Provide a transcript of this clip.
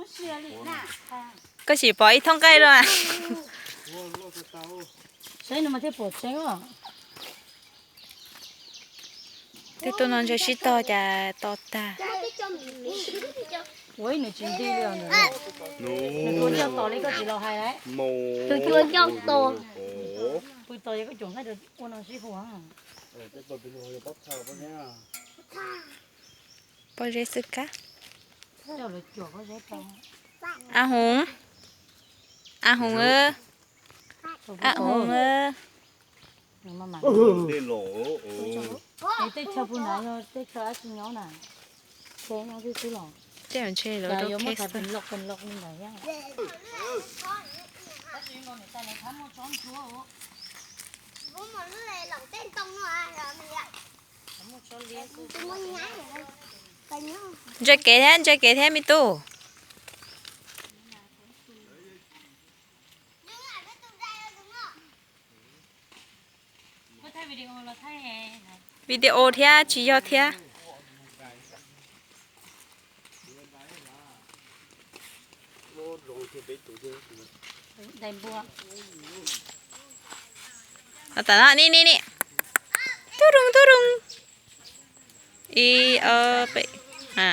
Koj sim pom ib thooj nqaij los. Saib no mas thiaj pom tseeb os. Tej tuaj no ntshe sib tog cas to tag. Ua ib nws tsis nti li os nws. Nws tua coj tos li koj tsis los hais lawm. Tus tua coj tos. Pw tos yog koj cuam nqaij ua no sib hu. Pob zeb xwb kab. A Hoov, A Hoov, A Hoov. Tej chaw pw na yog tej chaw dab tsi nyob na? Tej nyob twb xwb los. Tej ntshe lawv yuav muab thaiv pees loj pees loj li ntawd thiab. Ntsia kev thiab, ntsia kev thiab me tub. Video thiab tsis yog thiab. Tam no, ni ni ni. Tub roog, tub roog. Ib ob peb, ha.